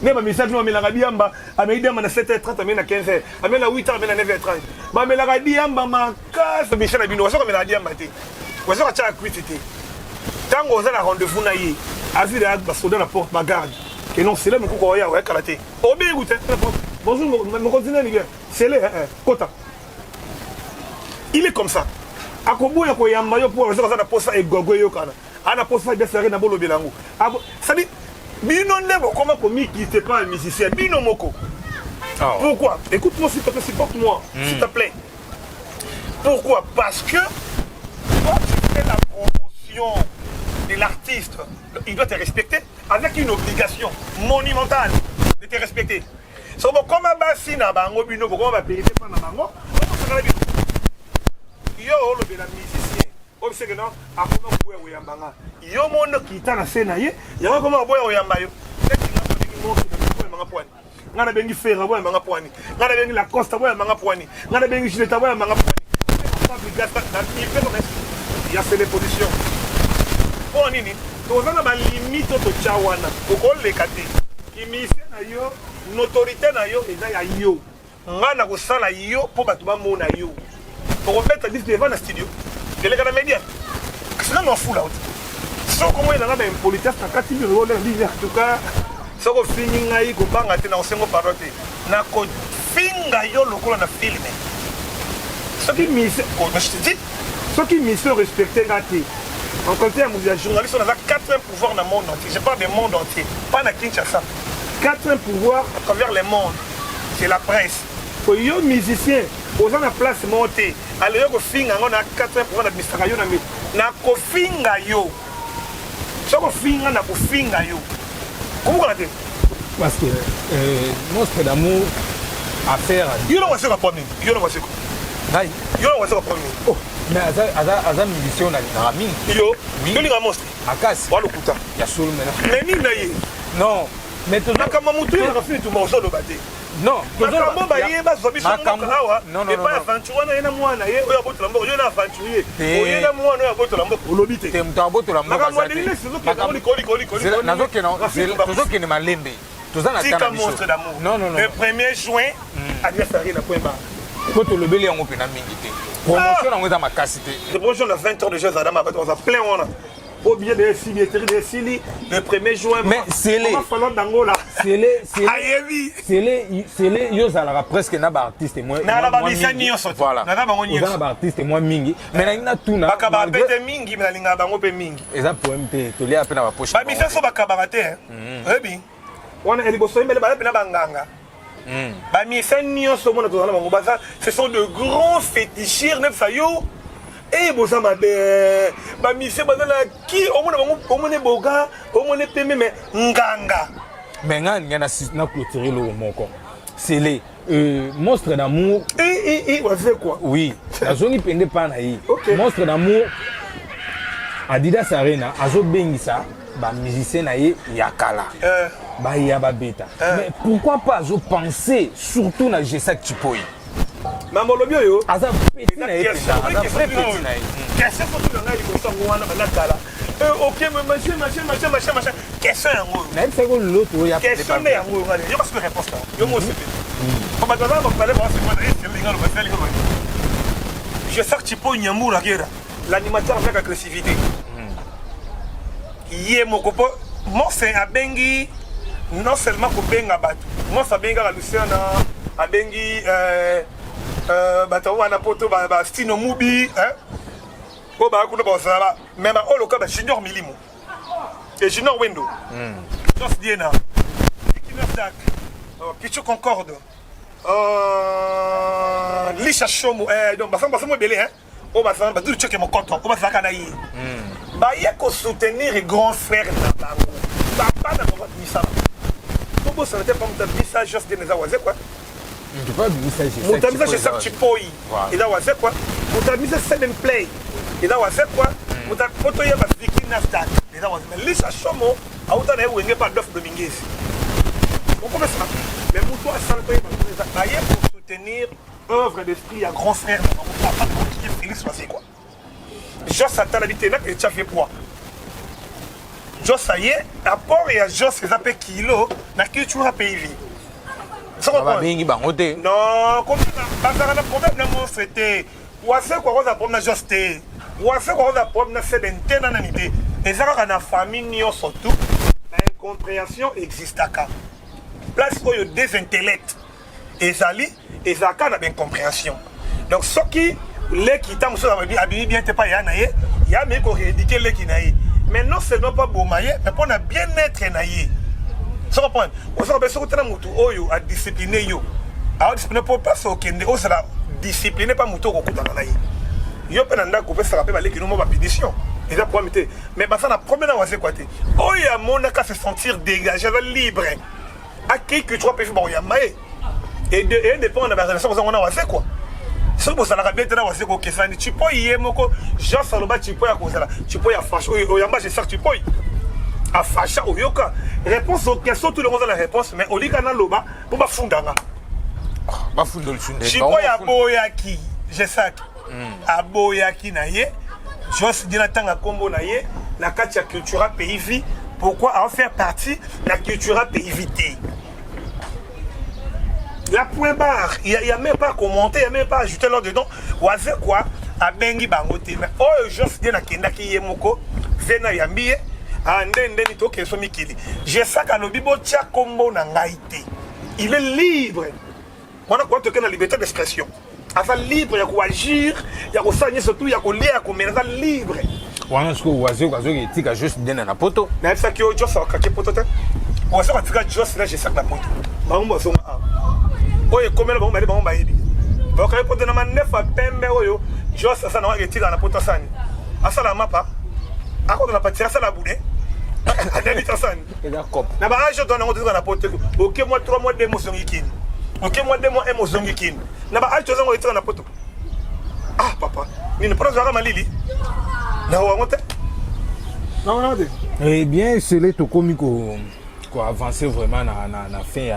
nde bamisa bino bamelaka diamba ameli diamba na 7h30 ameli na 15h ameli na 8h ameli na 9h30 bamelaka diamba makasi misa na bino Wazekwa amelaka diamba te Wazekwa atiaka kwiti te ntango oza na rendez-vous na ye azwi deya basoda na porte bagarde ke non sele mokoko oya oyakala te obengi te bonjour mokonzi nani bien sele kota il est comme ça akoboya koyamba yo mpo aza na posa egogo eyokana ana posa ebesare na bolobela yango c'est-à-dire bino nde bokoma komikite pa musicien bino moko. Pourquoi? Écoute-moi s'il te plaît, supporte-moi, s'il te plaît. Pourquoi? Parce que quand tu fais la promotion de l'artiste, il doit te respecter avec une obligation monumentale de te respecter. So bokoma basi na bango bino bokoma ba périté pa na bango, bokosakana bino. Yo olobela musicien, oyo seke non akoma koboya koyamba nga. Yo mono kita na se na ye, yango akoma koboya koyamba yo. Neti nga nabengi Moki na boyamba nga pwani. Nga nabengi Ferre boyamba nga pwani. Nga nabengi Lacoste boyamba nga pwani. Nga nabengi Julieta boyamba nga pwani. Fabregas na ya c'est l'évolution. Mpo nini? Toza na ba limite oyo totya wana, okoleka te. Kimisien na yo, notoriété na yo eza ya yo. Nga na kosala yo mpo bato bamona yo. Okobeta disque eva na studio, eleka na media. Kasi nanu afula oti. Soko moi nanga ba impolitesse na kati bino olela bino en tout cas. Soko ofingi ngai kobanga te na kosengo pardon te. Na kofinga yo lokola na film. Soki mise, je te dis, soki mission respecte nga te. En qualité ya journaliste, on a quatrième pouvoir dans le monde entier. Je parle du monde entier, pas na Kinshasa. Quatrième pouvoir à travers le monde, c'est la presse. Po yo musicien, oza na place moko te. Ale yo kofinga ngo na quatrième pouvoir na bisaka yo na mi. Na kofinga yo. Soki ofinga na kofinga yo. Komukana te. Parce que monstre d'amour affaire. Yo na waseka po nini? Yo na waseka. Ngai. Yo na waseka po nini? Oh, mais aza aza aza musicien na lingaka mingi. Yo, yo linga monstre. Makasi. Wa lokuta. Ya solo maintenant. Mais nini na ye? Non. Mais tozo makambo mutu ye na fini tuma ozoloba te. Non, makambo baye bazwa biso mboka awa epai aventure wana ye na mwana ye oyo abotola mboka yo na aventurier oye na mwana oyo abotola mboka olobi te te moto abotola mboka makambo adelile ezokende likolo likolo likolo nazokende malembe toza na tika monstre d'amour. Non, non, non. Le 1er juin, Adidas Arena point barre. Po tolobeli yango mpena mingi te. Promotion yango eza makasi te. Le promotion na 20 heures de jeu Adama bato baza plein wana. Au billet de esili, billetterie de esili, le 1er juin. Mais Sele. Mama Falon d'Angola. Sele, Sele. Ayebi. Sele, Sele, yo ozalaka presque na ba artiste moi. Na na ba musicien nyonso. Voilà. Na na bango nyonso. Oza na ba artiste moi mingi. Mais nalingi natuna. Bakaba pete mingi, mais nalingaka bango pe mingi. Eza poème te, tolia pe na ba poche. Ba musicien so bakabaka te. Oyebi? Wana ya liboso yembele baza pena banganga. Ba musicien nyonso omona tozala na bango baza, ce sont de grands féticheurs nefsa yo. Eh boza mabe. Ba musicien baza na ki omona bango omona boga, omona pembe mais nganga. Mais nga nga na na clôturer eloko moko. Sele Monstre d'amour. Eh, eh, eh, quoi? Oui, nazongi pende pa na ye. Okay. Monstre d'amour Adidas Arena azobengisa ba musicien na ye ya kala. Baya babeta. Mais pourquoi pas azo penser surtout na Gesac Tshipoyi? Mama olobi oyo aza petit na ye mpenza, aza vrai petit na ye. Question faut na ngai liboso yango wana banda kala. Ok, mais machin, machin, machin, machin, machin. Question yango oyo. Nayebisaki yo loto oyo ya Question nde yango oyo ngai. Yo kasi réponse na yo mo sepe. Po bato baza ba parler ba se mona ese linga lo basali ko. Je sais que tu peux nyamura kera. L'animateur avec agressivité. Ye moko po Mose abengi non seulement kobenga bato. Mose abengaka Luciana, abengi bato wana poto ba, ba Stino Mubi, hein? Oyo baya kuna bazala mais ba oyo lokola ba Junior Milimo et Junior Wendo, Jos Diena, Vicky Nasdaq, Pichu Concorde, Lisha Shomo, donc basanga basanga ebele, hein? Oyo bazala badulu tcheke mokoto oyo bazalaka na ye baye kosoutenir grand frère na bango, papa na bango abimisa bango. Tobosana te, pa moto abimisa Jos Diena eza Wazekwa. Moto abimisa Gesac Tshipoyi eza Wazekwa. Moto abimisa Seven Play eza Wazekwa. Moto po toyeba Vicky Nasdaq eza Wazekwa. Lisha Shomo auta na ye Wenge pa Adolphe Dominguez okomesana. Mais moto asala toyeba eza baye kosoutenir œuvre d'esprit ya grand frère na bango, papa na bango qui est Félix Wazekwa. Jos atala bi te na etya vie poids Jos aye apport ya Jos eza mpe kilo na culture pays vie. Babengi bango te. Non, bazalaka na problème na monstre te. Wazekwa akozala problème na Jos te, Wazekwa akozala problème na Seben te, na nani te. Eza kaka na famille nyonso tout na incompréhension existaka. Place oyo des intellects ezali, ezalaka na baincompréhension. Donc soki leki ntango mosusu abimi bien te pa ya na ye, ya ameki korééduquer leki na ye, mais non seulement mpo aboma ye, mais mpo na bien-être na ye. So comprendre, oza kobe soki otala motu oyo adiscipline yo, aodiscipline mpo place okende ozala discipline mpa motu okokutana na ye. Yo mpe na ndako opesaka mpe baleki no mo bapunition, eza problème te. Mais baza na problème na Wazekwa te. Oyo amonaka se sentir dégagé, aza libre, akei culture mpe fi bakoyamba ye et dépend na barelation kozango na Wazekwa. Soki bozalaka bien te na Wazekwa, okesani Tshipoyi ye moko Jean aloba Tshipoyi akozala Tshipoyi afasha oyamba Gesac Tshipoyi afasha oyoka réponse aux questions tout le monde a la réponse. Mais olika naloba mpo bafundanga. Bafunda lisusu. Tshipoyi aboyaki Gesac, aboyaki na ye Jos Dina ntanga nkombo na ye na kati ya Cultura Pays Vie. Pourquoi en faire partie na Cultura Pays Vie te? La point barre, il y a même pas à commenter, il y a même pas à ajouter là dedans. Wazekwa abengi bango te, mais oyo Jos Dina akendaki ye moko ve na yambi ye nde ndeni tokende so mikili. Gesac alobi botya nkombo na ngai te, il est libre wana kwa toke na liberté d'expression. Aza libre ya koagir, ya kosala nyonso tu, ya kolia, ya komela, aza libre. Wana sikoyo Wazekwa azoki etika Jos Dena na poto. Nayebisaki yo, Jos akaki poto te. Wazekwa atika Jos na Gesac na poto, bango bazonga awa. Oyo ekomela bango bale, bango bayebi bakaki poto na mandefa ya pembe. Oyo Jos asala nango etikala na poto, asani asala mapa, akota na pâtisserie, asala bude, adebi asani. Eza cop. Na ba âge to nango tozoka na poto, oke mwa 3 mois, 2 mois, ozongi kini. Oke mwa 2 mois, 1 mois, ozongi kini. Na ba âge tozango etika na poto. Ah papa, nini mpona ozwaka malili na wango te, na wana te. Eh bien, sele tokomi ko avancer vraiment na fin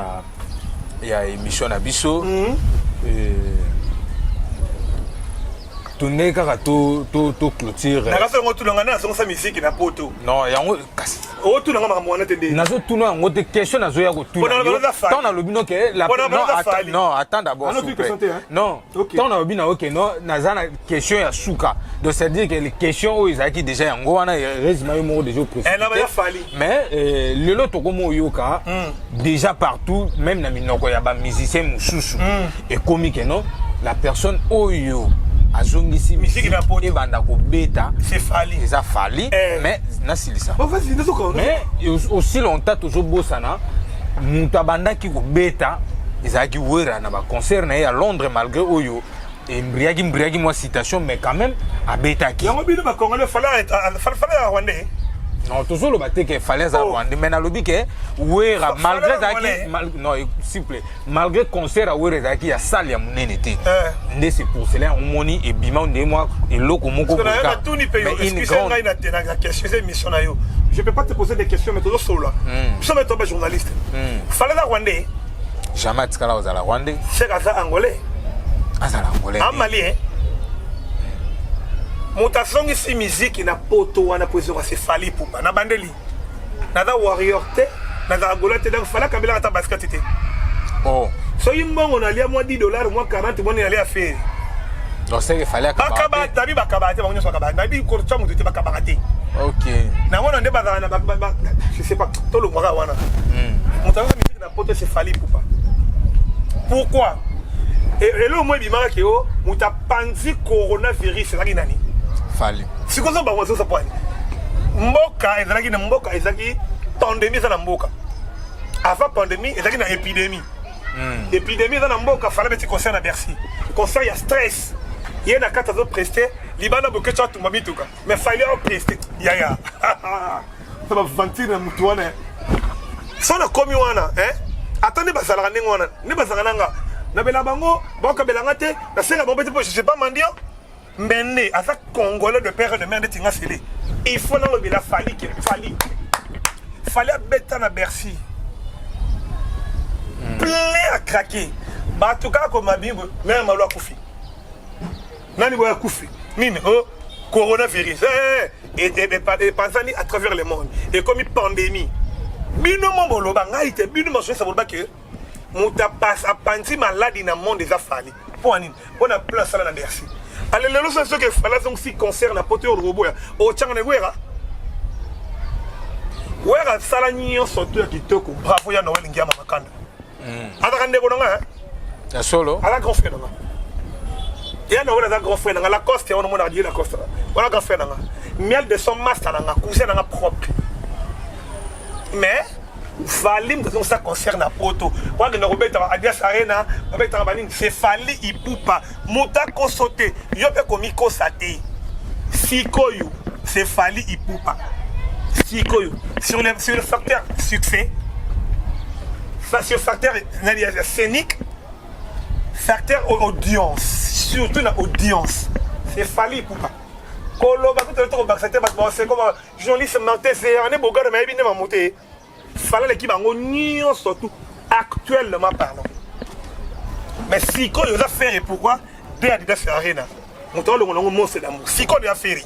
ya émission na biso. Tondeki kaka to clôture. Nakasi yango tunanga nde nazongisa misiki na poto. Non, yango kasi. Otuna makambo wana te nde. Nazotuna yango te, question nazoya kotuna. Mpona yo baza Fally. Ntango nalobi no ke Mpona non, baza attends, Fally. non, attends d'abord, Ah, non, s'il vous tu plaît. question te, hein? Non. Ok. Ntango nalobi na oke non, naza na question ya suka. Donc c'est à dire que les questions oyo ezalaki déjà yango wana, heureusement yo moko déjà Eh, na baza Fally. Mais lelo tokomi oyoka déjà partout, même na minoko ya bamusicien mosusu, ekomi ke non, la personne oyo azongisi Musique na poto. ebanda kobeta C'est Fally. eza Fally. Eh. Mais nasilisa. Oh, vas-y, nazoka. Mais aussi longtemps tozobosana moto abandaki kobeta ezalaki Wera na baconcert na ye ya Londres, malgré oyo embriaki mbriaki mwa citation, mais quand même abetaki. Yango bino bacongolais, Fally ya rwandais. Non, tozoloba te ke Fally aza Oh. rwandais, mais nalobi ke Wera, malgré Fally ezalaki rwandais. Non, s'il vous plaît, malgré concert ya Wera ezalaki ya salle ya monene te, Eh. nde c'est pour cela omoni ebima nde mwa eloko moko Parce que boye kaka. natuni mpe yo, Mais une excuse grande ngai na question, eza émission na yo, je peux pas te poser des questions, mais tozosolola biso mpe toba journaliste. Fally aza rwandais? Jamais atikala kozala rwandais. Sek aza angolais. Azala angolais. Amalien. Moto azongisi miziki na poto wana po ezonga, se Fally Ipupa. Na bandeli, naza warrior te, nazala gola te, donc Fally akabelaka ata basket te. Oh. Soki mbongo nalia mwa 10 dollar, mwa 40, moni nalia Ferre. Donc c'est que Fally Bakaba akaba te. Tabi bakaba te, bango nyonso bakaba, nayebi kotya moto te, bakabaka te. Namona nde bazala na je sais pas, tolongwaka wana. Moto azonga miziki na poto, c'est Fally Ipupa. Pourquoi eloko mo ebimaka ke o moto apanzi coronavirus ezalaki nani? Fally. Sikoyo bango bazosa poani mboka ezalaki na mboka, ezalaki pandémie, eza na mboka. Avant pandémie ezalaki na épidémie. Épidémie eza na mboka, Fally abeti concert na Bercy, concert ya stress. Ye na kati azoprester, libanda bokeco atumba mituka, mais Fally aoprester yaya sa bavantire na mutu wana. So nakomi wana, hein? Ata nde bazalaka ndenge wana, nde bazalaka nanga nabela bango, bakabelanga te, nasenga bango mpe te, mpo je suis pas mendiant. Mbende aza congolais de père et de mère neti nga sele. Il faut nalobela Fally ke Fally abeta na Bercy plein à craquer. Bato kaka koma bimbo, mare malo akufi, nani boye akufi, nini, oh, coronavirus. Eh, epanzani à travers le monde, ekomi pandémie. Bino mo boloba ngai te, bino masonisa boloba ke moto apanzi maladi na monde eza Fally. Mpo anini? Mpo na plein asala na Bercy. Ale lelo so soki Fally azongisi concert na poto, oyo oloboya otyanga na Wera. Wera asala nyonso to ya kitoko, bravo ya Noel Ngiama Makanda. Azaka ndeko na nga. Ya solo. Aza grand frère na nga. Ya Noel aza grand frère na nga. Lacoste wana omonaka die, Lacoste wana grand frère na nga. Miel de son, master na nga, cousin na nga propre. Mais Fally moto azongisa concert na poto, wakenda kobeta Adidas Arena, babetaka banini, c'est Fally Ipupa. Moto akoso te, yo mpe komikosa te. Sikoyo c'est Fally Ipupa. Sikoyo sur le facteur succès, sur facteur nani ya scénique, facteur audience, surtout na audience, c'est Fally Ipupa. Koloba kutu tokobakisa te, bato baseko journaliste Martin Seyane Bogado mayebi nde mamo te. Fally aleki bango nyonso tout actuellement parlant. Mais sikoyo oza Ferre. Pourquoi de Adidas Arena moto alongo nango monstre d'amour? Sikoyo ya Ferre.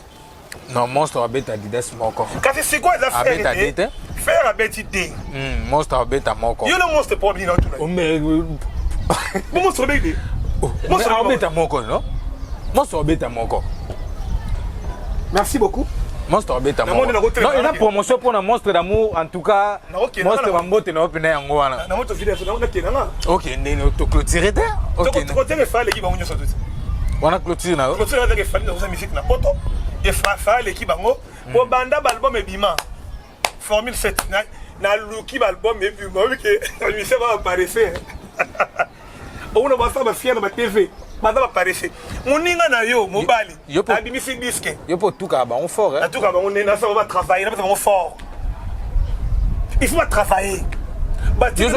Non, monstre abeta Adidas moko. Kasi sikoyo eza Abeta Ferre te. te. Ferre abeti te. Monstre abeta moko. Yo na monstre po bino tuna. Oh, mais bo monstre obeti te. Monstre abeta moko, non, monstre abeta moko. Merci beaucoup. Monstre abeta moko. Namoni nakotelema. Non, eza promotion mpona monstre d'amour en tout cas. Nakokende monstre, bambote na yo mpena yango wana. Na moto video nakende nga. Okende, toclôturer te, okende. Tokotenge Fally aleki bango nyonso tuti. Wana clôture na yo. Clôture azaki Fally nakosa musique na poto, Fally aleki bango po banda baalbum ebima formule 7. Naluki baalbum ebima, oyebi ke bamusicien babaparese omona basala bafier na batv, baza baparese. Moninga na yo mobali abimisi disque. Yo mpo otukaka bango fort, hein? Natuka bango nde nasala batravailler, napesa bango fort, il faut batravailler. Yo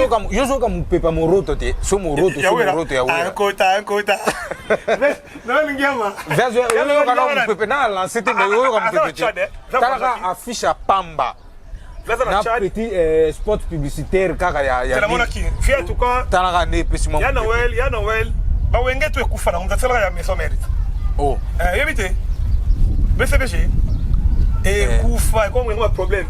zoyoka mopepa moroto te, so moroto, so moroto ya Wera. Ankota ankota nalingiama. Oyoka na mopepe na lance te, mais oyoka mopepe te. Talaka affiche ya pamba na petit spot publicitaire kaka ya Namonaki fi en tout cas. Talaka nde epesi mwa Ya mopepe. Noel, ya Noel, bawenge to ekufa nango, asalaka ya maison mérite. Oh. Yebi te BCBG ekufa, ekomongo baproblème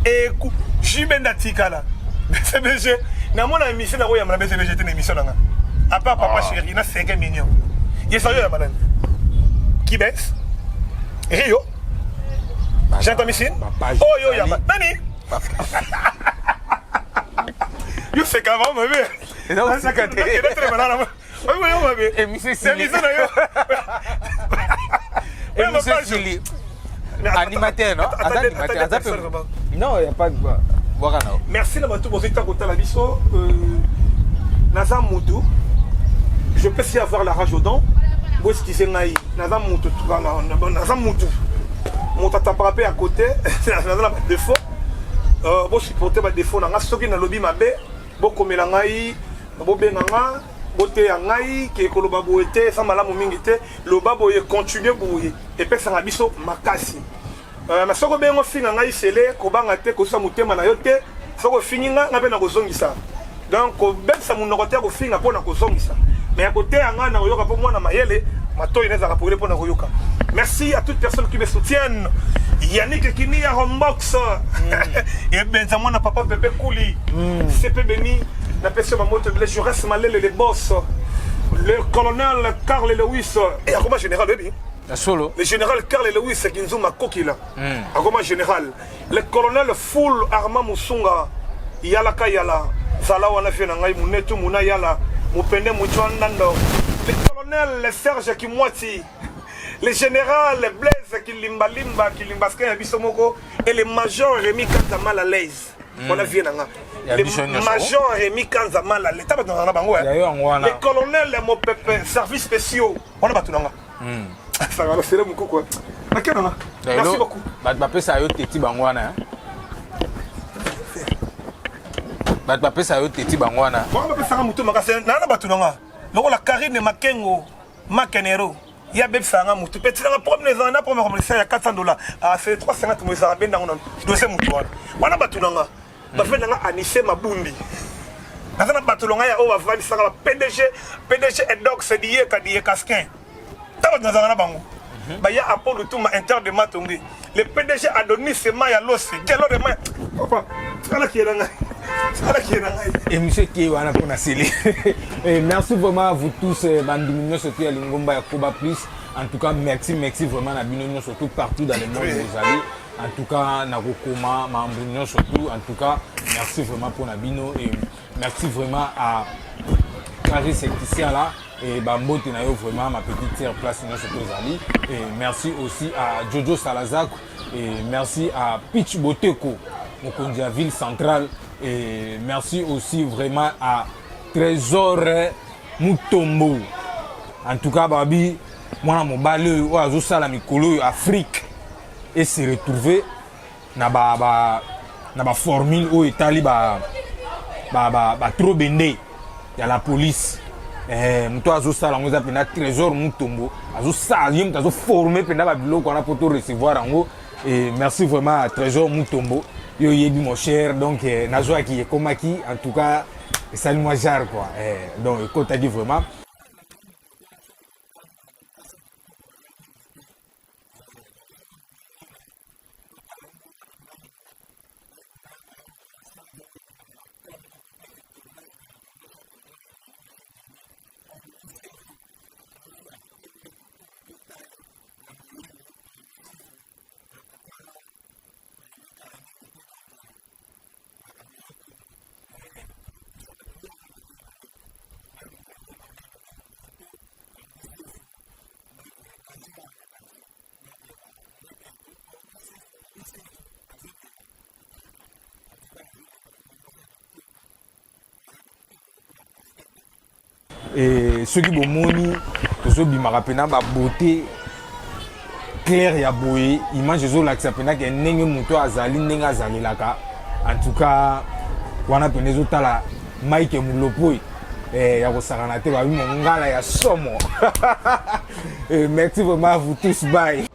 eku jibe ndatikala BCBG. Namona émission nakoyamba na BCBG te, na émission nanga à part Papa Chéri na 5 millions. Ye sa yo yamba nani? Kibes Rio Jean Tomisine. Bapage oyo ezali. Yamba nani? Yo seka bango mabe. Eza koseka te. Oyo mabe. Émission esili. Émission na yo. Émission esili. Animateur, non, aza animateur, aza pe. Non, y a pas de quoi bwaka na yo. Merci na bato bozwi ntango kotala biso. Naza mutu, je peux si avoir la rage aux dents, boexcuser ngai, naza mutu, naza mutu. Moto atapaka mpe ya kote, naza na badefo. Euh, bosupporte badefo na nga. Soki nalobi mabe, bokomela ngai, bobenga nga, boteya ngai ke koloba boye te eza malamu mingi te. Loba boye, continue boye, epesaka biso makasi. Euh, mais soki obengi ofinga ngai sele, kobanga te, kosusa motema na yo te. Soki ofingi nga, nga mpe nakozongisa. Donc kobebisa monoko te ya kofinga mpo na kozongisa, mais ya koteya ngai na koyoka, mpo mwana mayele matoi na ezalaka polele mpo na koyoka. Merci à toute personne qui me soutiennent. Yannick Kinia Rombox, ebenza mwana papa Pepe Kuli, CP Beni, napesi yo bambote ebele. Je reste malele le boss, le colonel Carl Lewis et akoma général, oyebi. Ya solo. Le général Carl Lewis Kinzuma Kokila, akoma général. Le colonel Full Armand Musunga, yalaka yala, zala wana vie na ngai munetu muna yala, mupende muchwa ndando. Le colonel Serge Kimwati, le général Blaise Kilimbalimba Kilimbaska ya biso moko, et le major Rémi Kanza mal à l'aise. Wana vie na nga. Ya Le biso nyonso. major Rémi Kanza mal à l'aise. Taba na bango. Ya yo yango wana. Le colonel Mopepe, service spéciaux. Wana bato na nga. Sangana sele mokoko. Nakena nga. Merci beaucoup. Bato bapesa yo teti bango wana, eh? Bato bapesa yo teti bango wana. Bango bapesaka motu makasi naa na bato na nga lokola Karine Makengo Makenero, ye abebisaka nga motu mpe tinanga problème ezanga na problème commercial ya 400 $. Ah, c'est 350 mo ezaka bendango na dose motu wana. Wana bato na nga bafe na nga Anise Mabundi, naza na bato na ngai ya oyo bavandisaka ba PDG, PDG Edox Diyeka Diyekaskin. Ta bato nazalaka na bango baya Apollo Tuma Inter de Matonge, le PDG Adonis Maya Losi Gelo de Maya. Papa, tikala na ngai, tikala na ngai. Émission ekei wana mpona sele. Eh, merci vraiment à vous tous, eh, bandimi nyonso to ya lingomba ya Koba Plus. En tout cas, merci, merci vraiment na bino nyonso tout partout dans le monde bozali. En tout cas, nakokoma mambo nyonso tout. En tout cas, merci vraiment mpona bino et merci vraiment à Clarisse Kisiala et bambote na yo vraiment, ma petite sœur, place nyonso tozali. Et merci aussi à Jojo Salazar et merci à Pitch Boteko, mokonzi ya ville centrale, et merci aussi vraiment à Trésor Mutombo. En tout cas, babi mwana mobali oyo oyo azosala mikolo oyo Afrique et se retrouver na ba, ba na ba formule oyo etali ba ba ba, ba trop bende ya la police. Eh, moto azosala yango eza mpenza Trésor Mutombo. Azosala, ye moto azoforme mpenza babiloko wana mpo to recevoir yango. Et merci vraiment à Trésor Mutombo, yo oyebi mon cher. Donc eh, nazwaki, ekomaki, en tout cas esali mwa genre quoi. Eh, donc ekotaki vraiment. E soki bomoni tozobimaka mpena babeauté claire ya boye, image ezolakisa mpena ke ndenge moto azali, ndenge azalelaka. En tout cas, wana mpena ezotala Mike Mulopoi, eh, ya kosakana te, babi mongala ya somo. Eh, merci vraiment à vous tous, bye.